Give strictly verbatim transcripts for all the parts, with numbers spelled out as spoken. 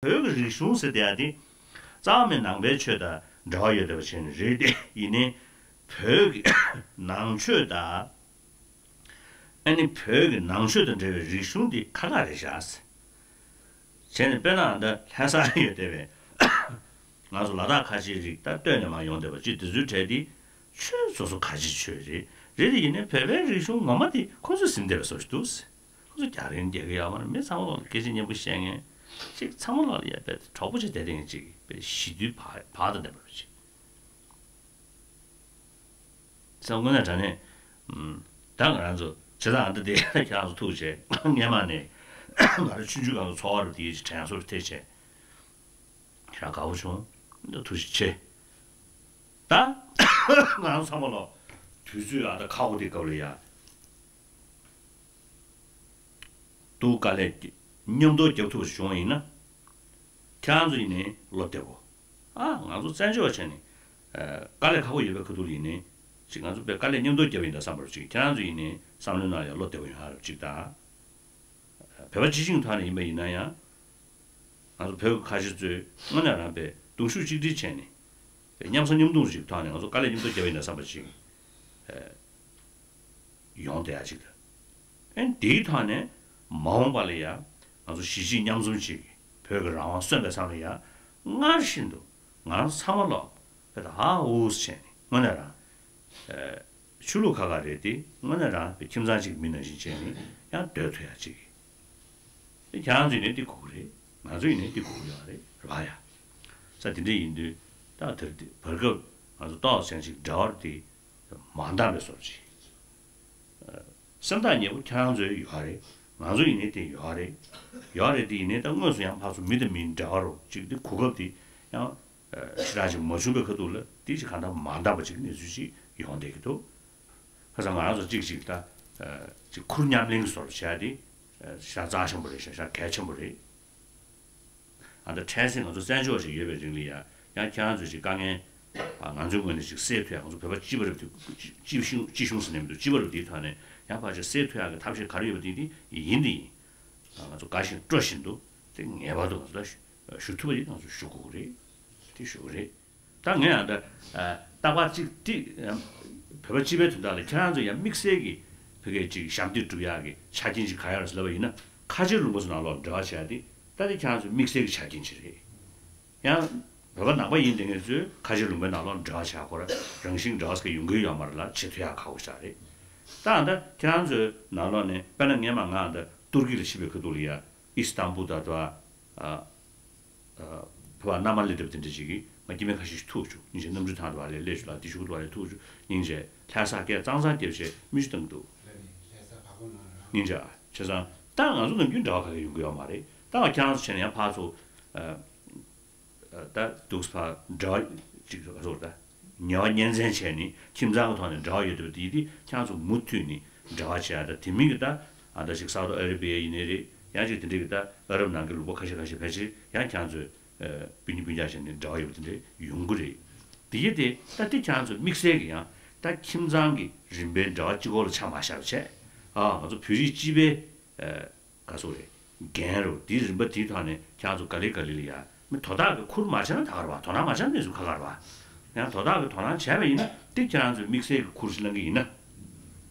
བོད་ཀྱི་རིག་གཞུང་ཟེར་བསྡད་ཡ་དེ་རྩ་བ་ནས་ནང་པའི་ཆོས་དང་འབྲེལ་བ་ཡོད་བསྡད་པ་བྱས་ནས་རེད་དེ། ཡིན་ནའི་བོད་ཀྱི་ནང་ཆོས་དང་། ཨ་ནི་བོད་ཀྱི་ནང་ཆོས་དང་འབྲེལ་བའི་རིག་གཞུང་དེ་ཁག་ཁག་རེད་བཞག་ཟེར། བྱས་ནས་དཔེར་ན་ད་ལྷ་ས་ཡོད་བསྡད་པའི་ང་ཚོ་ལ་དྭགས་ཁ་ཆེའི་རིགས་ད་སྟོད་ནས་མར་ཡོང་བསྡད་པ་ཅིག་དེ་ཚོའི་གྲས་དེ་ཆོས་སོ་སོ་ཁ་ཆེའི་ཆོས་རེད། རེད་དེ་ཡིན་ནའི་བོད་པའི་རིག་གཞུང་ངོ་མ་དེ་ཁོ་ཚོས་ཟིན་བསྡད་པ་བཟོ་ཞིག་འདུག་ཟེར། ཁོ་ཚོ་རྒྱག་རེས་རྒྱག་གི་ཡོད་མ་རེད། མི་ཚང་མ་ལོག་ལ་སྐད་ཆ་སྙན་པོ་བཤད་མཁན་ཅིག་ཚང་མ་ལོག་ལ་ཡ་དཔེ་གྲོགས་པོ་ཅིག་བསྡད་དེ་ཅིག་དཔེ་ཞི་དུལ་བག་བག་དང་ལྡན་པ་ཅིག་ས་དངོས་གནས་དྲང་གནས། ཨུམ། ད་ང་རང་ཚོ་བྱེད་སྟངས་འདི་དེ་ཁྱེད་རང་ཚོ་ཐུགས་རྗེ་ཆེ། སྔས་མ་ནས་ང་རང་ཆུང་ཆུང་སྒང་གི་འཚོ་བ་རུ་དེའི་དྲན་གསོ་རུ་ཐེབས་བྱས། ཞེ་དྲག་དགའ་པོ་བྱུང་། ད་ཐུགས་རྗེ་ཆེ། ད་ང་རང་ཚང་མ་ལོ་དུས་ཚོད་ཨ་ད་ཁག་པོ་དེ་སྐབས་ལ་ཡ། སྡུག་དཀའ་ལས་མཉམ་དུ་རྒྱབ་ཐུབ་པ་ཞིག་བྱུང་བ་ཡིན་ན། ཁྱེད་རང་ཚོ་ཡིན་ནའི་བློ་བདེ་པོ། ཨ་ང་ཚོ་བཙན་བྱོལ་བ་བྱས་ནས། ཨ་དཀའ་ལས་ཁག་པོ་ཡོད་པའི་ཁ་ཐུག་ལ་ཡིན་ནའི། ཅིག་ང་ཚོ་དཔེ་དཀའ་ལས་མཉམ་དུ་བརྒྱབ་ཡིན་ད་བསམ་པ་རུ་ཅིག་ཁྱེད་རང་ཚོ་ཡིན་ནའི་བསམ་བློའི་ནང་ཡང་བློ་བདེ་པོ་ཡོང་ཡ་རུ་ཅིག་དང་། བོད་པ་སྤྱི་བྱིངས་ཐོག་ནས་ཡིན་པ་ཡིན་ན་ཡང་། ང་ཚོ་བོད་ཀྱི་ཁ་ཆེ་ཚོས་དངོས་གནས་རང་དཔེ་གདུང་ཤུགས་གཅིག་སྒྲིལ་བྱས་ནས། དཔེ་མཉམ་ཟ་མཉམ་འཐུང་ཅིག་ཐོག་ནས་ང་ཚོ་དཀའ་ལས་མཉམ་དུ་བརྒྱབ་ཡིན་ན་བསམ་པ་ཅིག་ཡོང་བསྡད་ཡ་ཅིག་དང་། ཨེ་འདིའི་ཐོག་ནས་མ་འོངས་པ་ལ་ཡ་ང་ཚོ་གཞིས་བྱེས་མཉམ་འཛོམས་ཅིག་བོད་ཀྱི་རང་དབང་སོན་པའི་མཚམས་ལ་ཡ་སྔར་བཞིན་དུ་ང་རང་ཚང་མ་ལོག་དཔེ་ད་ཧ་འུ་ཟེར་བྱས་ནས་དངོས་གནས་རང་། ཆོས་ལུགས་ཁག་ཁག་རེད་དེ། དངོས་གནས་རང་ཁྱིམ་ཚང་གཅིག་མི་ནང་བཞིན་བྱས་ནས་ཡང་སྡོད་ཐུབ་ཡ་གཅིག་ཁྱེད་རང་ཚོ་ཡིན་ནའི་འདི་དགོས་ཀྱི་རེད། ང་ཚོ་ཡིན་ནའི་འདི་དགོས་ཀྱི་ཡོད་རེད། རེད་པ་ཡ། ས་དེ་འདྲ་ཡིན་དུས་ད་དེར་དེ་བར་སྐབས་ང་ཚོ་ཏོག་ཙམ་ཅིག་འབྲེལ་བ་དེ་མ་འདང་བའི་བཟོ་འདྲ་ཅིག་སེམས་ཐག་ཉེ་པོ་ཁྱེད་རང་ཚོའི་ཡོད་རེད། ང་ཚོ་ཡིན་ནའི་དེ་ཡོད་རེད། ཡོད་རེད་དེ་ཡིན་ནའི་ད་དངོས་སུ་ཡང་ཕར་ཚུར་མི་དང་མིའི་འབྲེལ་བ་རུ་ཅིག་དེ་གོ་སྐབས་དེ་ཡང་ཞེ་དྲག་ཅིག་མ་བྱུང་བའི་ཁ་ཐུག་ལ་དེ་ཅིག་གང་ལྟར་མ་འདང་བ་ཅིག་གནས་ཚུལ་ཅིག་ཡོང་བསྡད་ཀྱི་འདུག་ཁ་སང་ང་རང་ཚོ་གཅིག་གཅིག་ད་ཅིག་ཁུར་མཉམ་ལེན་གྱི་བཟོ་འདྲ་བྱས་ཏེ་ཞེ་དྲག་རྩ་ཆེན་པོ་རེད། ཞེ་དྲག་གལ་ཆེན་པོ་རེད། ཨ་ད་འཕྲལ་སེང་ང་ཚོ་བཙན་བྱོལ་བ་ཞིག་ཡོད་པའི་རིང་ལ་ཡ་ཡང་ཁྱེད་རང་ཚོས་ཅིག་དཀའ་ངལ་ང་ཚོའི་ངོས་ནས་ཅིག་སེལ་ཐུབ་ཡ། ང་ཚོ་བོད་པ་སྤྱི་པ་རབ་དེ་སྤྱི་གཞུང་སྤྱི་གཞུང་ཟེར་ནས་མི་འདུག་སྤྱི་པ་རབ་དེའི་ཐོག་ནས་ཡང་ཕར་ཅིག་སེལ་ཐུབ་ཡ་གི་ཐབས་ཤེས་ག་རེ་ཡོད་པ་དེ་དེ་ཡིན་དེ་ཡིན། ང་ཚོ་དགའ་བཞིན་སྤྲོ་བཞིན་དུ་དེ་ངེས་པར་དུ་ང་ཚོ་ལ་ཞུ་ཐུབ་པ་ཡིན། ང་ཚོ་ཞུ་དགོས་ཀྱི་རེད། དེ་ཞུ་གི་རེད། ད་ངས་ཡང་ད་རྟག་པར་གཅིག་དེ་བོད་པ་སྤྱི་པའི་དོན་དག་ལ་ཁྱེད་རང་ཚོ་ཡང་དམིགས་བསལ་གྱི་བོད་སྐད་ཅིག་ཞབས་འདེགས་སྒྲུབ་ཡག་གི་ཆ་རྐྱེན་ཅིག་ག་ཡོད་རེད་ཟེར་ལབ་པ་ཡིན་ན། ཁ་ཆེ་ལུང་པ་ཚོ་ནང་ལོགས་འབྲེལ་བ་བྱས་ཏེ་ད་དེ་ཁྱེད་རང་ཚོའི་དམིགས་བསལ་གྱི་ཆ་རྐྱེན་ཅིག་རེད། ཡང་བོད་པ་ནང་པ་ཡིན་བསྡད་མཁན་ཚོས་ཁ་ཆེ་ལུང་པའི་ནང་ལོགས་འབྲེལ་བ་བྱས་ཁོ་རང་རང་བཞིན་འབྲེལ་བ་ཟེར་ཡོང་གི་ཡོད་མ་རེད་ལ། བྱེད་ཐུབ་ཡག་ཁག་པོ་ཞིག་རེད། ད་ད་ཁྱེད་རང་ཚོའི་ནང་ལོགས་ནས་དཔེར་ན་སྔས་མ་ང་ད་ཏུར་ཀི་ལ་ཕྱིན་པའི་ཁ་ཐུག་ལ་ཡ་ཨི་སི་ཐན་བུལ་ད་ད། བོད་པ་མནའ་མ་སླེབས་དེ་འདྲ་ཅིག་གིས་ང་སྐྱེ་དམན་ཁ་ཤས་ཤིག་ཐུག་བྱུང་། སྙིང་རྗེ། གནམ་གྲུ་ཐང་དུ་བ་ལས་སླེབས་བྱུང་ལ། དེ་གཞུག་ཏུ་བ་ལས་ཐུག་བྱུང་། སྙིང་རྗེ། ལྷ་སར་སྐད་གཙང་གཙང་བརྒྱབ་བྱས་མི་ཞིག་བཏང་འདུག་སྙིང་རྗེ། བྱས་ཙང་ད་ང་ཚོ་ནམ་རྒྱུན་འབྲེལ་བ་ག་གེ་ཡོང་གི་ཡོད་མ་རེད། ད་ང་ཁྱེད་རང་ཚོ་བྱས་ན་ཡང་ཕར་ཚུར་ད་འདུག་ཕར་འབྲེལ་བ་ཅིག་ག་ཚོད་ད། ཉེ་བ་གཉེན་ཚན་བྱས་ནས་ཁྱིམ་ཚང་གི་ཐོག་ནས་འབྲེལ་བ་ཡོད་བསྡད་པ་དེ་དེ་ཁྱེད་རང་ཚོ་མུ་མཐུད་ནས་འབྲེལ་བ་བྱེད་ཡ། ད་དེ་མིན་གྱི་ད་ཨ་ད་ཅིག་སའུ་ཐི་ཨ་རེ་བི་ཡ་ཡིན་ནའི་རེད། ཡང་ཅིག་དེ་འདྲའི་གི་ད་ཨ་རབ་ནང་གི་ལུང་པ་ཁ་ཤས་ཁ་ཤས་ཕལ་ཆེར་ཡང་ཁྱེད་རང་ཚོས་སྤུན་ཉེ་སྤུན་ཀྱག་བྱས་ནས་འབྲེལ་བ་ཡོད་པ་དེ་འདྲ་ཡོང་གི་རེད། དེ་ཡིན་ཏེ་ད་དེ་ཁྱེད་རང་ཚོས་དམིགས་བསལ་གྱི་ཡང་ད་ཁྱིམ་ཚང་གི་རིམ་པའི་འབྲེལ་བ་གཅིག་པོ་ལ་ཆ་མ་བཞག་པ་བྱས། ཨ་ང་ཚོ་བོད་རིགས་སྤྱི་པའི་ག་ཚོད་རེད། འགན་རུ་དེའི་རིམ་པ་དེའི་ཐོག་ནས་ཁྱེད་རང་ཚོ་ག་ལེ་ག་ལེ་ལ་ཡ་མི་དོ་བདག་གི་ཁུར་མ་བྱས་ན་ད་ག་རེད་པ། དོ་སྣང་མ་བྱས་ན་གནས་ཚུལ་ཁག་ཁག་རེད་པ། ཡང་དོ་བདག་གི་དོ་སྣང་བྱས་པ་ཡིན་ན་དེ་ཁྱེད་རང་ཚོས་དམིགས་བསལ་གྱི་ཁུར་ཞིག་བླང་གི་ཡིན་ན།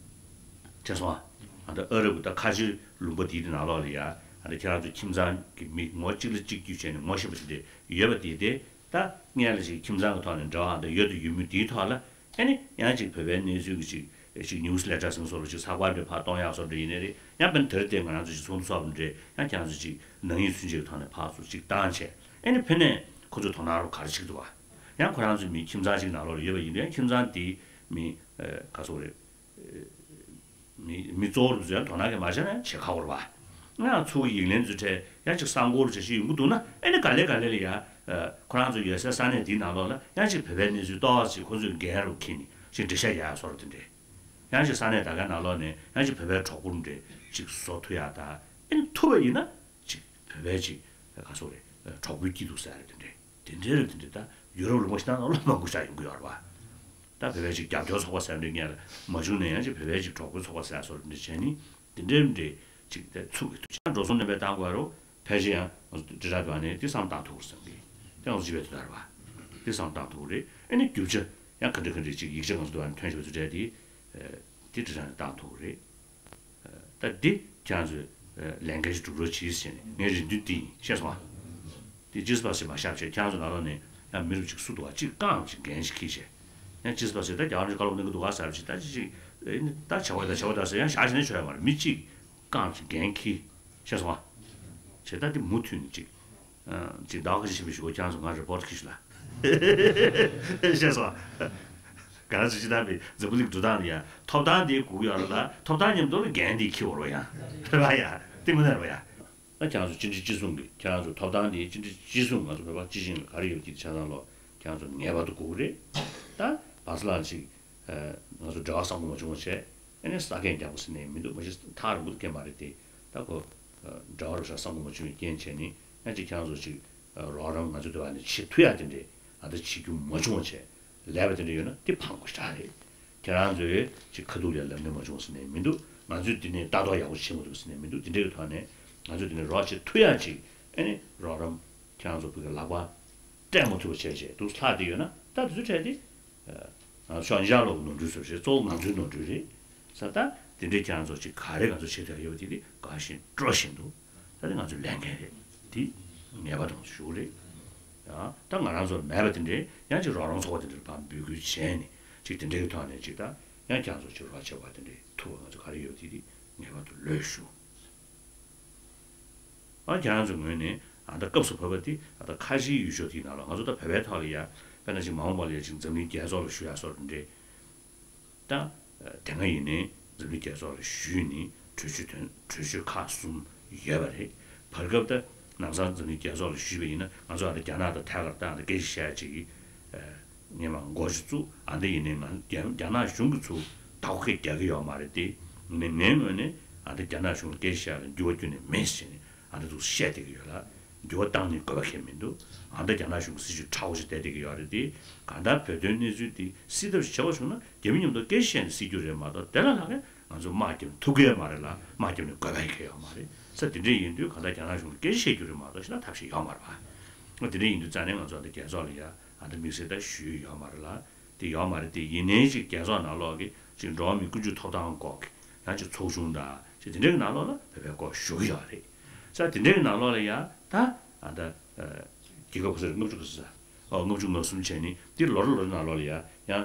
ཁྱེད་སོང་ཨ། ད་ཨ་རབ་ཀྱི་ད་ཁ་ཆེ་ལུང་པ་དེའི་ནང་ལོགས་ལ་ཡ་ད་ཁྱེད་རང་ཚོ་ཁྱིམ་ཚང་གི་མི་ངོ་གཅིག་ལ་གཅིག་བརྒྱུད་བྱས་ནས་ངོ་ཤེས་པ་དེ་འདྲ་ཡོད་པ་དེ་དེ། ད་སྔོན་ལ་ཅིག་ཁྱིམ་ཚང་གི་ཐོག་ནས་འབྲེལ་བ་ད་ཡོད་དང་ཡོད་མུས་དེའི་ཐོག་ལ། ཨ་ནི་ཡང་ཅིག་བོད་པའི་གནས་ཚུལ་གྱི་ཅིག་ཅིག་ནིའུ་སི་ལེ་ཊར་ཟེར་བཟོ་འདྲ་ཅིག་ཚགས་པར་འདྲ་ཕར་གཏོང་ཡག་བཟོ་འདྲ་ཡིན་ནའི་རེད། ཡང་དཔེར་ན་དེར་བལྟས་ང་རང་ཚོ་ཅིག་ཚོགས་འདུ་ཚོགས་པ་འདྲ་ཡང་ཁྱེད་རང་ཚོ་ཅིག་ནང་ཡིག་ཚུན་ཆད་ཀྱི་ཐོག་ནས་ཕར་ཚུར་ཅིག་བཏང་བྱས། ཨ་ནི་ཕ་ནས་ཁོ་ཚོའི་དོ་སྣང་རུ་ག་རེ་བྱེད་ཀྱི་འདུག་བ། ཡང་ཁོ་རང་ཚོའི་མི་ཁྱིམ་ཚང་གཅིག་ནང་ལོགས་ལ་ཡོད་པ་ཡིན་དུས་ཡང་ཁྱིམ་ཚང་དེའི་མི་ག་ཚོད་རེད། མི་མི་གཙོ་བོ་རུ་ཚོས་ཡང་དོ་སྣང་གིས་མ་བྱས་ན་ཡང་བྱེད་ཁག་པོ་རེད་པ། ང་ཚོ་གི་ཡིག་ལན་ཚོའི་གྲས་ཡང་ཅིག་གསར་འགོད་བྱེད་བཞིན་ཡོང་གི་འདུག་ན། ཨ་ནི་ག་ལེ་ག་ལེ་ལ་ཡ། ཁོ་རང་ཚོ་ཡོད་སའི་ས་གནས་འདིའི་ནང་ལོགས་ལ་ཡང་ཅིག་བོད་པའི་གནས་ཚུལ་ཏོག་ཙམ་ཁོ་ཚོས་འགན་རུ་འཁྱེར་ནས་ཅིག་འགྲེལ་བཤད་རྒྱག་ཡག་བཟོ་འདྲ་དེ་འདྲས། ཡང་ཅིག་ས་གནས་ད་གའི་ནང་ལོགས་ནས་ཡང་ཅིག་བོད་པའི་གྲོགས་པོ་འདྲ་ཅིག་བཟོ་ཐུབ་ཡག་དང་། ཨ་ནི་ཐུབ་པ་ཡིན་ན་ཅིག་བོད་པའི་ཅིག་ག་ཚོད་རེད། གྲོགས་པོའི་སྐྱིད་སྡུག་ཟེར་ཡག་རེད་དེ་འདྲས། དེ་འདྲའི་རེད། དེ་འདྲའི་ད་ཡུ་རོབ་ལུང་པ་ཞིག་ནང་ལོགས་ལ་མང་པོ་ཞིག་ཡོང་གི་ཡོད་རེད་པ། ད་བོད་པའི་ཅིག་རྒྱབ་སྐྱོར་ཚོགས་པ་ཟེར་འདྲ་སྔོན་ལ་མ་བྱུང་ན་ཡང་ཅིག་བོད་པའི་ཅིག་གྲོགས་པོའི་ཚོགས་པ་ཟེར་བཟོ་འདྲ་བྱས་ནས་དེ་འདྲའི་འདྲའི་ཅིག་དེ་ཚུགས་ཀྱི་འདུག་ཅང་འགྲོ་སོང་ནན་པའི་བཏང་དགོས་རེད། ཕལ་ཆེར་ཡང་ང་ཚོ་དྲིལ་བསྒྲགས་པ་ནས་དེ་བསམ་བཏང་ཐུབ་བསམ་གི། དེ་ང་ཚོ་བྱིས་པའི་དུས་ལྟར་བ། དེ་བསམ་བཏང་ཐུབ་རེད། ཨ་ནི་རྒྱུ་ཆ་ཡང་ག་འདྲ་ག་འདྲ་ཅིག་ཡིག་ཆ་ང་ཚོ་དུ་བ་ནས་ཐོན་བཞིན་པ་ཚོ་གྲས་དེ། དེ་དྲིལ་བསྒྲགས་ནས་བཏང་ཐུབ་རེད། ད་འདི་ཁྱེད་ཚོས་ལས་འགན་ཞིག་སྒྲུབ་རོགས་གྱིས་ཟེར་ནས་ངའི་རེ་འདུན་འདི་ཡིན། ཤེས་སོང་ཨ། དེ་ཇི་སི་པ་སི་མ་ཤབ་བྱས་ཁྱེད་ཚོ་ནང་ལོགས་ནས་ཡང་མི་རབས་ཅིག་སུ་འདུག་བ་ཅིག་རྐང་ཅིག་འགན་ཞིག་འཁྱེར་བྱས། ཡང་ཇི་སི་པ་སི་ད་རྒྱ་གར་གྱི་བཀའ་སློབ་གནང་གི་འདུག་ག་ཟེར་བ་ཅིག་ད་ཅི་ཅིག་ཨེ་ནི་ད་བྱ་བ་ད་བྱ་བ་ད་ཟེར་ཡང་བཞག་བྱས་ནས་ཆོག་ཡ་མ་རེད། མི་གཅིག་རྐང་ཅིག་འགན་འཁྱེར། ཤེས་སོང་ཨ། བྱས་ད་དེ་མུ་མཐུད་ནས་ཅིག་ཅིག་ཟླ་བ་ཁ་ཤས་ཕྱིན་པའི་གཞུག་གུ་ཁྱེད་ཚོ་ང་རེ་པོར་ཊི་འཁྱེར་ཤོག་ལ། ཤེས་སོང་ཨ། ག་རེ་ཟེར་ཅི་ད་པའི་འཛམ་བུ་གླིང་འགྲོ་སྟངས་དེ་ཡང་ཐོབ་ཐང་དེ་དགོས་ཀྱི་ཡོད་རེད་ལ་ཐོབ་ཐང་མཉམ་དུ་ལ་འགན་དེ་འཁྱེར་བ་རེད་ཡ། རེད་པ་ཡ། དེ་མིན་ན་རེད་པ་ཡ། ད་ཁྱེད་ཚོ་སྤྱི་འཐུས་སྤྱི་གསུམ་གྱི་ཁྱེད་ཚོ་ཐོབ་ཐང་དེ་སྤྱི་འཐུས་སྤྱི་གསུམ་ང་ཚོ་བོད་པ་སྤྱི་བྱིངས་ལ་ག་རེ་ཡོད་ཀྱི་ཆ་ཚང་ལོ་ཁྱེད་ཚོ་ངེས་པར་དུ་དགོས་ཀྱི་རེད། ད་བར་སླ་ཅིག་ང་ཚོ་འབྲེལ་བ་བསམ་གྱིས་མ་བྱུང་བ་བྱས། ཨ་ནི་ས་ཁད་རྒྱག་པ་ཟེར་ནས་མི་འདུག་མ་གཞི་ཐག་རིང་པོ་དེ་གས་མ་རེད་དེ། ད་ཁོ་འབྲེལ་བ་རུ་ཤ་བསམ་གྱིས་མ་བྱུང་བའི་རྐྱེན་བྱས་ནས་ཡང་ཅིག་ཁྱེད་ཚོ་ཅིག་རོགས་རམ་ང་ཚོ་དེ་བ་ནས་བྱེད་ཐུབ་ཡ་དེ་འདྲས་ཨ་ད་བྱེད་རྒྱུ་མ་བྱུང་བ་བྱས་ལས་པ་དེ་འདྲས་ཡོད་ན་དེ་ཕངས་པ་ཞེ་དྲག་རེད། ཁྱེད་རང་ཚོས་ཅིག་ཁ་ཐུག་ལས་ལབ་མཁན་མ་བྱུང་ཟེར་ནས་མི་འདུག་ང་ཚོས་འདི་ནས་ལྟ་རྟོག་ཡག་པོ་བྱེད་མ་ཐུབ་ཟེར་ནས་མི་འདུག་དེ་འདྲ་གི་ཐོག་ནས་ང་ཚོས་འདི་ནས་རོགས་བྱེད་ཐུབ་ཡག་ཅིག་ཨ་ནི་རོགས་རམ་ཁྱེད་རང་ཚོ་ཕ་གི་ལག་པ་སྤྲད་མ་ཐུབ་པ་བྱས་བྱས་འདུག་ལྷག་བསྡད་ཡོད་ན་ད་དེ་ཚོ་འཕྲད་དེ། ང་ཚོ་ཕྱོགས་གཉིས་ཆར་ལོག་ནོར་འཁྲུལ་བཟོ་བྱས་གཙོ་བོ་ང་ཚོའི་ནོར་འཁྲུལ་རེད། ས་ད་དེ་འདྲའི་ཁྱེད་རང་ཚོ་ཅིག་ག་རེ་ང་ཚོ་བྱེད་ཐུབ་ཡོད་པ་དེ་དེ་དགའ་བཞིན་སྤྲོ་བཞིན་འདུག་ད་དེ་ང་ཚོའི་ལས་འགན་རེད། དེ་ངེས་པར་དུ་ང་ཚོ་ཞུ་གི་རེད། ཡང་ད་ང་རང་ཚོ་མེད་པ་དེ་འདྲའི་ཡང་ཅིག་རོགས་རམ་ཚོགས་པ་དེ་འདྲར་ཕར་འབོད་སྐུལ་བྱས་ནས་ཅིག་དེ་འདྲའི་ཐོག་ནས་ཅིག་ད་ཡང་ཁྱེད་རང་ཚོ་ཅིག་རོགས་བྱེད་པ་དེ་འདྲའི་ཐུབ་པ་ང་ཚོ་ག་རེ་ཡོད་དེ་དེ་ངེས་པར་དུ་ལོས་ཞུ། ཨ་ཁྱེད་རང་ཚོའི་ངོས་ནས་ཨ་ད་སྐབས་སུ་བབས་པ་དེ་ཨ་ད་ཁ་ཆེའི་ཡུལ་ཤོག་དེའི་ནང་ལ་ང་ཚོ་ད་བོད་པའི་ཐོག་ལ་ཡ་དཔེར་ན་ཅིག་མ་འོངས་པ་ལ་ཡ་ཅིག་འཛམ་གླིང་རྒྱལ་ཚོགས་ལ་ཞུ་ཡ་སོགས་འདྲ། ད་དེ་སྔ་ཡིན་ནའི་འཛམ་གླིང་རྒྱལ་ཚོགས་ལ་ཞུས་ནས་གྲོས་ཆོད་དོན་གྲོས་ཆོད་ཁག་གསུམ་ཡོད་པ་རེད། བར་སྐབས་ད་ལམ་སང་འཛམ་གླིང་རྒྱལ་ཚོགས་ལ་ཞུས་པ་ཡིན་ན་ང་ཚོ་ཨ་ད་རྒྱ་ནག་དང་ཐད་ཀར་ད་ཨ་ད་སྐད་ཆ་བཤད་ཡ་ཅིག་གི་སྔོན་མ་འགོ་ཞིག་བཙུགས། ཨ་འདི་ཡིན་ནའི་ང་རྒྱ་རྒྱ་ནག་གཞུང་གིས་ཚུར་བདག་པོ་སྐད་རྒྱག་གི་ཡོད་མ་རེད་དེ། ཡིན་ནའི་ངའི་ངོས་ནས་ཨ་འདི་རྒྱ་ནག་གཞུང་ལ་སྐད་ཆ་བཤད་ཡ་ལ་འགྱུར་བ་ཁྱོན་ནས་མེད་ཟེར་ནས་ཨ་འདི་ཚོ་བཤད་བསྡད་ཀྱི་ཡོད་ལ། འགྱུར་བ་བཏང་ནས་དགོས་པ་གང་ཡང་མི་འདུག་ཨ་འདི་རྒྱ་ནག་གཞུང་གི་སྲིད་བྱུས་ཁྲ་བོ་ཞིག་བསྡད་བསྡད་ཀྱི་ཡོད་རེད་དེ། གང་ལྟར་བོད་དོན་གནས་ཚུལ་འདི་སེལ་ཐབས་ཤིག་བྱེད་པ་བྱུང་ན་རྒྱ་མི་མཉམ་དུ་སྐད་ཆ་བཤད་ནས་སེལ་རྒྱུ་རེད་མ་གཏོགས་དེ་ལ་ལྷག་གིན་ང་ཚོ་དམག་བརྒྱབ་ནས་ཐུབ་ཀྱི་ཡོད་མ་རེད་ལ་དམག་བརྒྱབ་ནས་དགོས་པ་ཡང་གང་ཡང་ཡོད་མ་རེད་ས། དེ་འདྲ་ཡིན་དུས་གང་ལྟར་རྒྱ་ནག་གཞུང་ལ་སྐད་ཆ་བཤད་རྒྱུ་རེད་མ་གཏོགས་ཤི་ན་ཐབས་ཤེས་ཡོད་མ་རེད་པ། དེ་འདྲ་ཡིན་དུས་རྩ་ནས་ང་ཚོ་ཨ་འདི་རྒྱལ་ཚོགས་ལ་ཡ་ཨ་འདི་དམིགས་བསལ་ད་ཞུས་ཡོད་མ་རེད་ལ། དེ་ཡོད་མ་རེད་དེ། ཡིན་ནའི་ཅིག་རྒྱལ་ཚོགས་ནང་ལོགས་ཀྱི་ཅིག་འགྲོ་བ་མིའི་ཀུན་སྤྱོད་ཐོབ་ཐང་སྐོར་གྱི་ཡང་ཅིག་ཚོགས་ཆུང་དང་ཅིག་དེ་འདྲའི་ནང་ལོགས་ལ་བོད་པའི་སྐོར་ཞུ་གི་ཡོད་རེད། ས་དེ་འདྲའི་ནང་ལོགས་ལ་ཡང་ད་ཨ་ད་རྒྱལ་ཁབ་ག་ཚོད་རེད། ལྔ་བཅུ་ག་ཚོད་ས་ཨོ་ལྔ་བཅུ་ང་གསུམ་བྱས་ནི་དེ་ལོ་རེ་ལོ་རེ་ནང་ལོགས་ལ་ཡང་ཡང་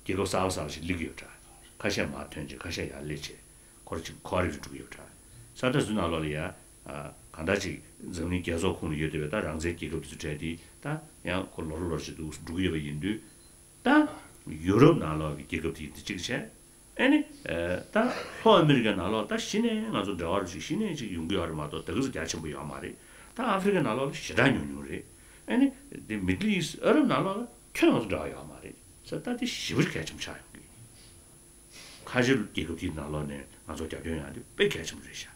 རྒྱལ་ཁབ་གསར་པ་གསར་པ་ཞིག་སླེབས་ཀྱི་ཡོད་འདྲ། ཁ་ཤས་མར་ཐོན་རྗེས་ཁ་ཤས་ཡར་སླེབས་རྗེས་ཁོ་ར་ཅིག་ཁོ་ར་ཅིག་འགྲོ་གི་ཡོད་འདྲ། ས་ད་ཚོའི་ནང་ལོགས་ལ་ཡང་གང་ལྟར་ཅིག་འཛམ་གླིང་རྒྱལ་ཚོགས་ཁོངས་ལ་ཡོད་བསྡད་པའི་ད་རང་བཙན་རྒྱལ་ཁབ་དེ་ཚོ་གྲས་དེ་ད་ཡང་ཁོ་ལོ་རེ་ལོ་རེ་ཅིག་འདུག་འགྲོ་གི་ཡོད་པ་ཡིན་དུས། ད་ཡུ་རོབ་ནང་ལོགས་ཀྱི་རྒྱལ་ཁབ་དེ་ཡིན་དུས་གཅིག་བྱས། ཨེ་ནི་ད་ལྷོ་ཨ་མི་རི་ཀའི་ནང་ལོགས་ད་གཞི་ནས་ང་ཚོ་འབྲེལ་བ་རུ་ཞིག་གཞི་ནས་ཅིག་ཡོང་གི་ཡོད་རེད་མ་གཏོགས་ད་ག་ཚོད་རྒྱ་ཆེན་པོ་ཡོད་མ་རེད། ད་ཨ་ཧྥེ་རི་ཀའི་ནང་ལོགས་ལ་ཞེ་དྲག་ཉུང་ཉུང་རེད། ཨེ་ནི་དེ་མི་ཌལ་ཨིསྟ་ཨ་རབ་ནང་ལོགས་ལ་ཁྱོན་ནས་ང་ཚོ་འབྲེལ་བ་ཡོད་མ་རེད། ས་ད་དེ་ཞེ་པོ་ཅིག་གལ་ཆེན་པོ་ཆགས་ཡོང་གི། ཁ་ཆེ་རྒྱལ་ཁབ་དེའི་ནང་ལོགས་ནས་ང་ཚོ་རྒྱབ་སྐྱོར་ཡོང་ཡ་དེ་དཔེ་གལ་ཆེན་པོ་རེད་ཤག་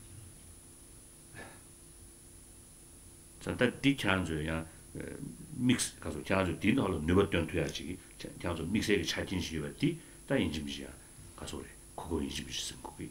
ཙང་ད་འདི་ཁྱེད་རང་ཚོས་ཡང་དམིགས་ག་ཚོད་ཁྱེད་རང་ཚོས་འདིའི་ནང་ལ་ནུས་པ་བཏོན་ཐུབ་ཡ་ཅིག་ཁྱེད་རང་ཚོ་དམིགས་བསལ་གྱི་ཆ་རྐྱེན་ཞིག་ཡོད་པ་འདི་ད་ཡིན་གཅིག་མིན་གཅིག་ཡང་ག་ཚོད་རེད། གོ་སྐབས་ཡིན་གཅིག་མིན་གཅིག་ཟིན་དགོས་ཀྱི།